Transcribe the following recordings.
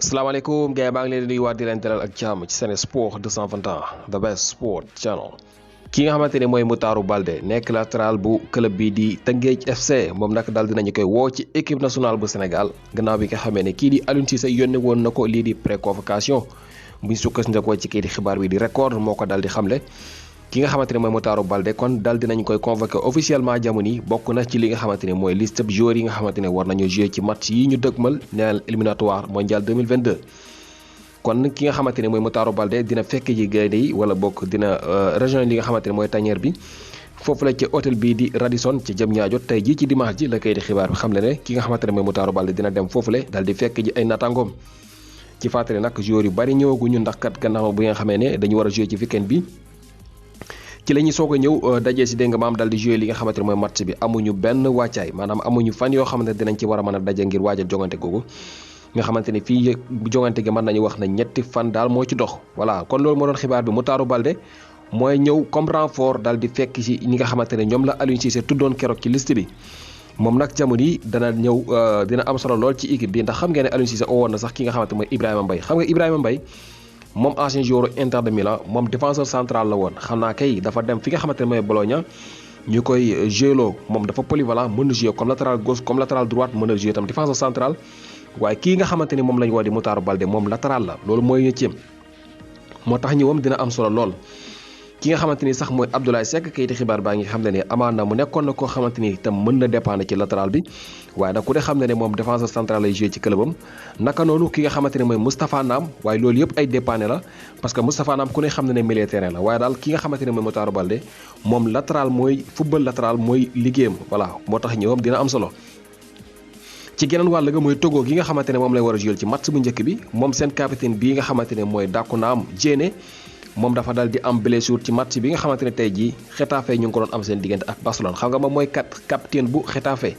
Assalamualaikum gars yi maa ngi leen di nuyuwaat di leen dalal ak jàmm ci Sen Sport 221 the best sport channel. ki nga xamante ne mooy Moutarou Baldé nekk latéral bu club bi di Teungueth FC moom nag daal dinañu koy woo ci équipe nationale bu Sénégal gannaaw bi nga xamee ne kii di Aliou Cissé yónnee woon na ko lii di pré-convocation buñ sukkandikoo ci kii di xibaar bi di record moo ko daal di xamle. ki nga xamante ne mooy Moutarou Baldé kon daal dinañ koy convoqué officiellement jamono yi bokk na ci li nga xamante ne mooy liste joueurs yi nga xamante ne war nañu jouer ci match yi ñu dëgmal neel éliminatoire mondial 2022 kon ki nga xamante ne mooy Moutarou Baldé dina fekk ji gaynde yi wala bokk dina rejoindre li nga xamante ne mooy tanière bi foofu la ci hôtel bii di Radisson ci Diamniadio tey jii ci dimanche ji la koy di xibaar bi xam le ne ki nga xamante ne mooy Moutarou Baldé dina dem foofule daal di fekk ji ay natangoom ci fàttali nag joueurs yu bari ñëwaguñu ndax kat gannaaw bi nga xamee ne dañu war a jouer ci weekend bi ci la ñuy soog a ñëw dajee si dégg nga maam dal di jouer li nga xamante ne mooy match bi amuñu benn wàccaay maanaam amuñu fan yoo xamante ne dinañ ci war a mën a daje ngir waajal jongante googu nga xamante ne fii jongante gi mën nañu wax na ñetti fan daal moo ci dox voilà kon loolu moo doon xibaar bi Moutarou Baldé mooy ñëw comme renfort dal di fekk ci ñi nga xamante ne ñoom la Aliou Cissé tuddoon keroog ci liste bi moom nag jamono yi dana ñëw dina am solo lool ci équipe bi ndax xam ngeen ne Aliou Cissé woon na sax ki nga xamante mooy Ibrahima Mbaye xam nga Ibrahima Mbaye moom ancien joueur Inter de Milan moom défenseur central la woon xam naa kay dafa dem fi nga xamante ne mooy Bologna ñu koy joueloo moom dafa polyvalent mën a jouer comme latéral gauche comme latéral droite mën a jouer tam défenseur central waaye kii nga xamante ni moom la ñu woo di Moutarou Baldé moom latéral la loolu mooy métier moo tax ñëwam dina am solo lool. ki nga xamante ni sax mooy Abdoulaye Seck kayiti xibaar baa ngi xam ne amaan na mu nekkoon na koo xamante ni itam mën na dépendre ci latéral bi waaye nag ku de xam ne moom défenseur central lay joué ci clubam naka noonu ki nga xamante ne mooy Moustapha Nam waaye loolu yëpp ay dépendre la parce que Moustapha Nam ku ne xam ne milieu terrain la waaye daal ki nga xamante ne mooy Moutarou Baldé moom latéral mooy football latéral mooy liggéeyam voilà moo tax ñëwam dina am solo. ci geneen wàll ga mooy Togo gi nga xamante ne moom lay war a joué ci match bu njëkk bi moom seen capitaine bii nga xamante ne mooy Dakunaam Diéné moom dafa dal di am blessure ci match bi nga xamante ne tey jii Getafe ñu ngi ko doon am seen diggante ak Barcelone xam nga moom mooy capitaine bu Getafe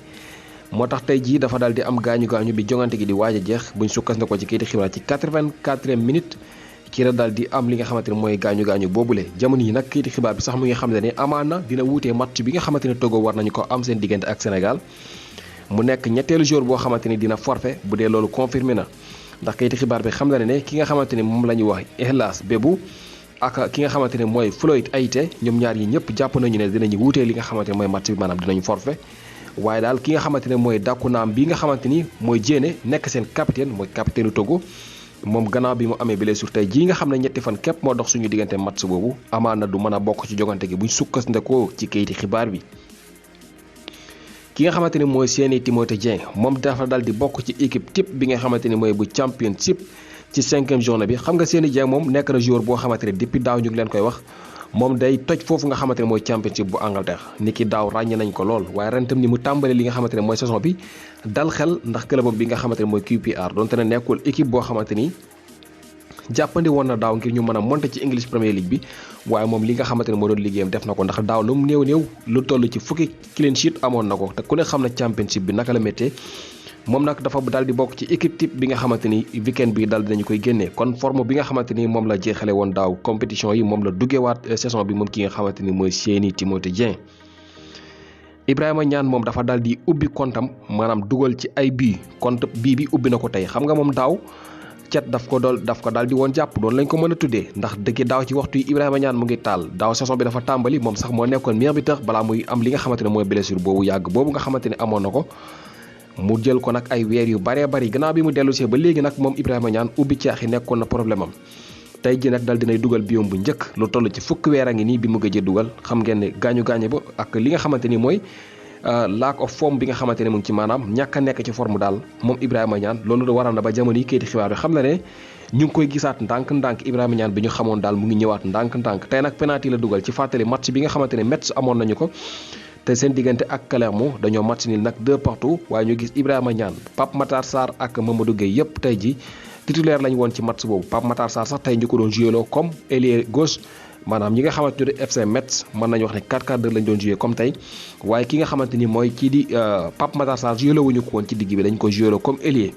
moo tax tey jii dafa dal di am gaañu bi jongante gi di waaj a jeex buñ sukkandikoo ci kayiti xibaar ci 84e minute ci la dal di am li nga xamante ne mooy gaañu boobule jamono yi nag kayiti xibaar bi sax mu ngi xam ne amaana dina wuutee match bi nga xamante ne Togo war nañu ko am seen diggante ak Sénégal mu nekk ñetteelu jour boo xamante ni dina forfait bu dee loolu confirmé na ndax kayiti xibaar bi xam ne ki nga xamante ni moom la ñuy wax Hellas Bébou ak ki nga xamante ne mooy Floyd Ayité ñoom ñaar yi ñëpp jàpp nañu ne dinañu wuutee li nga xamante ne mooy match bi maanaam dinañu forfait waaye daal ki nga xamante ne mooy Dakunaam bi nga xamante ni mooy Diéné nekk seen capitaine mooy capitaine Togo moom gannaaw bi mu amee blessure tey jii nga xam ne ñetti fan képp moo dox suñu diggante match boobu amaana du mën a bokk ci jogante gi buñ sukkandikoo ci kayiti xibaar bi. ki nga xamante ni mooy Séni Timothée Dieng moom dafa dal di bokk ci équipe type bi nga xamante ni mooy bu championship ci 5e journée bi xam nga Séni Dieng moom nekk na joueur boo xamante ne depuis daaw ñu ngi leen koy wax moom day toj foofu nga xamante ne mooy championship bu Angleterre ni ki daaw ràññe nañ ko lool waaye ren tam ni mu tàmbale li nga xamante ne mooy saison bi dal xel ndax club bi nga xamante ne mooy QPR donte ne nekkul équipe boo xamante ni jàppandi woon na daaw ngir ñu mën a monter ci English Premier League bi waaye moom li nga xamante ne moo doon liggéeyam def na ko ndax daaw lu mu néew lu toll ci fukki clean sheet amoon na ko te ku ne xam na championship bi naka la méttee moom nag dafa daal di bokk ci équipe type bi nga xamante ni weekend bi daal dinañu koy génnee kon forme bi nga xamante ni moom la jeexale woon daaw compétition yi moom la duggeewaat saison bi moom ki nga xamante ni mooy Séni Timothée Dieng. Ibrahima Niane moom dafa daal di ubbi comptam maanaam dugal ci ay compte bi ubbi na ko tey xam nga moom daaw cet daf ko daal di woon jàpp doon lañ ko mën a tuddee ndax dëgg daaw ci waxtu yi Ibrahima Niane mu ngi taal daaw saison bi dafa tàmbali moom sax moo nekkoon meilleur buteur balaa muy am li nga xamante ne mooy blessure boobu yàgg boobu nga xamante ne amoon na ko mu jël ko nag ay weer yu baree bari gannaaw bi mu dellu see ba léegi nag moom Ibrahima Niane ubbi caax yi nekkoon na problème am tey ji nag dal dinay dugal biom bu njëkk lu toll ci fukki weer a ngi nii bi mu gëjee dugal xam ngeen ne gaañu ba ak li nga xamante ni mooy lack of form bi nga xamante ne mu ngi ci maanaam ñàkk a nekk ci forme daal moom Ibrahima Niane loolu waral na ba jamono yi kayiti xibaar bi xam na ne ñu ngi koy gisaat ndànk-ndànk Ibrahima Niane bi ñu xamoon daal mu ngi ñëwaat ndànk-ndànk tey nag penalty la dugal ci fàttali match bi nga xamante ne Metz amoon nañu ko te seen diggante ak Clermont dañoo match ni nag 2-2 waaye ñu gis Ibrahima Niane Pape Matar Sarr ak Mamadou Gueye yëpp tey ji titulaire lañ woon ci match boobu Pape Matar Sarr sax tey ñu ko doon joué loo comme ailier gauche maanaam ñi nga xamante ne FC Metz mën nañu wax ne 4-4-2 lañ doon joué comme tey waaye ki nga xamante ni mooy kii di Pape Matar Sarr joué wuñu ko woon ci digg bi dañ ko joué comme ailier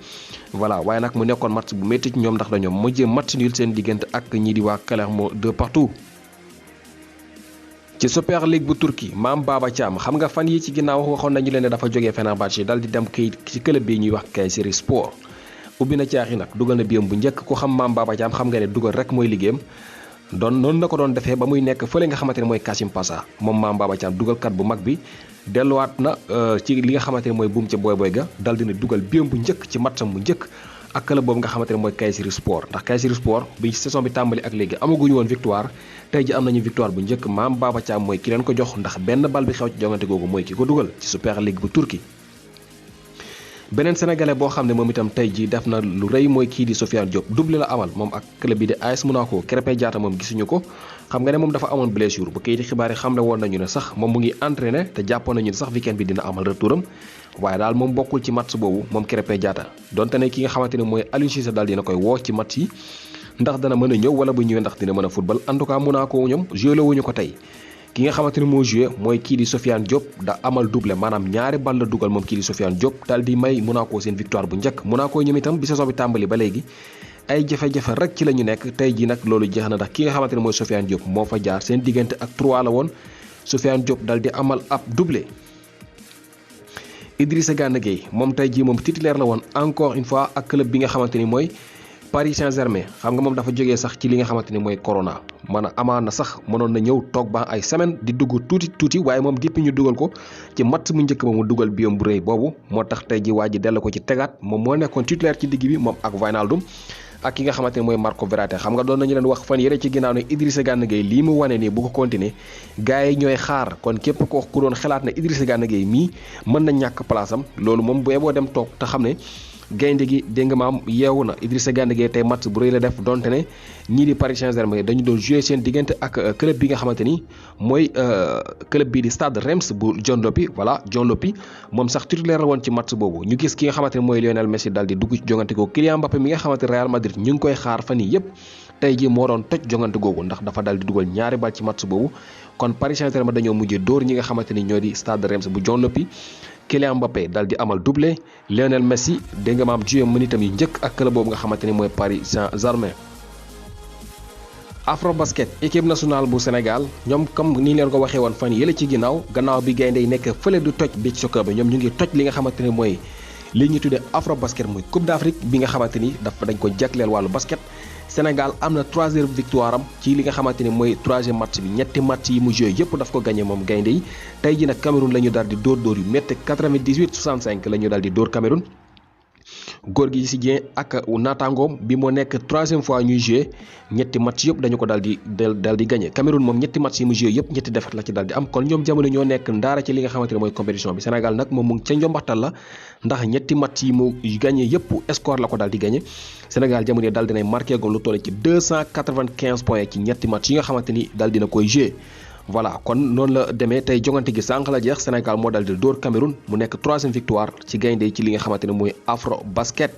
voilà waaye nag mu nekkoon match bu métti ci ñoom ndax dañoo mujjee match nul seen diggante ak ñii di waa Clermont 2-2. ci Super League bu Turquie Mame Baba Thiam xam nga fan yi ci ginnaaw waxoon nañu leen ne dafa jógee Fenerbahçe dal di dem kayit ci club bi ñuy wax Kayserispor ubbi na caaxi nag dugal na biyam bu njëkk ku xam Mame Baba Thiam xam nga ne dugal rek mooy liggéeyam noonu la ko doon defee ba muy nekk fële nga xamante ne mooy Kassim Passa moom Mame Baba Thiam dugalkat bu mag bi delluwaat na ci li nga xamante ne mooy buum ca boy ga dal dina dugal biyam bu njëkk ci matcham bu njëkk ak club boobu nga xamante ne mooy Kayseri Sport ndax Kayseri Sport bi saison bi tàmbali ak léegi amaguñu woon victoire tey ji am nañu victoire bu njëkk Mame Baba Thiam mooy ki leen ko jox ndax benn bal bi xew ci jongante googu mooy ki ko dugal ci Super League bu Turquie. beneen sénégalais boo xam ne moom itam tey ji def na lu rëy mooy kii di Sofiane Diop doublé la amal moom ak club bi di AS Monaco Krépin Diatta moom gisuñu ko xam nga ne moom dafa amoon blessure bu kayiti xibaar yi xamle woon nañu ne sax moom mu ngi entraîné te jàppoon nañu ne sax weekend bi dina amal retouram waaye daal moom bokkul ci match boobu moom Krépin Diatta donte ne ki nga xamante ne mooy Aliou Cissé daal dina koy woo ci match yi ndax dana mën a ñëw wala bu ñëwee ndax dina mën a football en tout cas Monaco ñoom joué la wuñu ko tey ki nga xamante ne moo joué mooy kii di Sofiane Diop da amal doublé maanaam ñaari bal la dugal moom kii di Sofiane Diop daal di may Monaco seen victoire bu njëkk Monaco ñoom itam bi saison bi tàmbali ba léegi ay jafe-jafe rek ci la ñu nekk tey ji nag loolu jeex na ndax ki nga xamante ne mooy Sofiane Diop moo fa jaar seen diggante ak 3 la woon Sofiane Diop daal di amal ab doublé. Idrissa Gana Gueye moom tey jii moom titulaire la woon encore une fois ak club bi nga xamante ni mooy Paris Saint-Germain xam nga moom dafa jógee sax ci li nga xamante ni mooy corona amaan na sax mënoon na ñëw toog ba ay semaine di dugg tuuti waaye moom depuis ñu dugal ko ci match mu njëkk ba mu dugal biyam bu rëy boobu moo tax tey ji waa ji dell ko ci tegaat moom moo nekkoon titulaire ci digg bi moom ak Wijnaldum ak ki nga xamante ne mooy Marco Verratti xam nga doon nañu leen wax fan yëre ci ginnaaw ne Idrissa Gana Gueye lii mu wane nii bu ko continuer gars yi ñooy xaar kon képp ku doon xalaat ne Idrissa Gana Gueye mii mën na ñàkk place am loolu moom bu yeboo dem toog te xam ne gaynde gi dégg nga maam yeewu na Idrissa Gana Gueye tey match bu rëy la def donte ne ñii di Paris Saint-Germain dañu doon jouer seen diggante ak club bi nga xamante ni mooy club bii di Stade Reims bu John Lopy moom sax titulaire la woon ci match boobu ñu gis ki nga xamante ne mooy Lionel Messi daal di dugg ci jongante googu Kylian Mbappé mi nga xamante ne Real Madrid ñu ngi koy xaar fan yii yëpp tey ji moo doon toj jongante googu ndax dafa daal di dugal ñaari bal ci match boobu kon Paris Saint-Germain dañoo mujjee dóor ñi nga xamante ni ñoo di Stade Reims bu John Lopy Kylian Mbappé daal di amal doublé Lionel Messi dégg nga maam joué minitam yi njëkk ak club boobu nga xamante ni mooy Paris Saint-Germain. Afrobasket équipe nationale bu Sénégal ñoom comme ni leen ko waxee woon fan yële ci gannaaw bi gaynde yi nekk fële du toj beach soccer bi ñoom ñu ngi toj li nga xamante ne mooy li ñu tuddee Afrobasket muy Coupe d'Afrique bi nga xamante ni dañ ko jagleel wàllu basket. Sénégal am na 3e victoire am ci li nga xamante ni mooy 3e match bi ñetti match yi mu joué yëpp daf ko gagné moom gaynde yi tey ji nag Cameroun la ñu daal di dóor yu métti 98-65 la ñu daal di dóor Cameroun góor gi si Dieng ak naataangoom bi moo nekk 3e fois ñuy joué ñetti match yëpp dañu ko daal di gagné Cameroun moom ñetti match yi mu joué yëpp ñetti défaite la ci daal di am kon ñoom jamono ñoo nekk ndaara ci li nga xamante ne mooy compétition bi Sénégal nag moom mu ngi ca njombaxtal la ndax ñetti match yi mu gagné yëpp score la ko daal di gagné Sénégal jamono daal dinay marqué goon lu toll ci 295 points ci ñetti match yi nga xamante ni daal dina koy joué voilà kon noonu la demee tey jongante gi sànq la jeex Sénégal moo daal di dóor Cameroun mu nekk 3e victoire ci gaynde yi ci li nga xamante ne mooy Afrobasket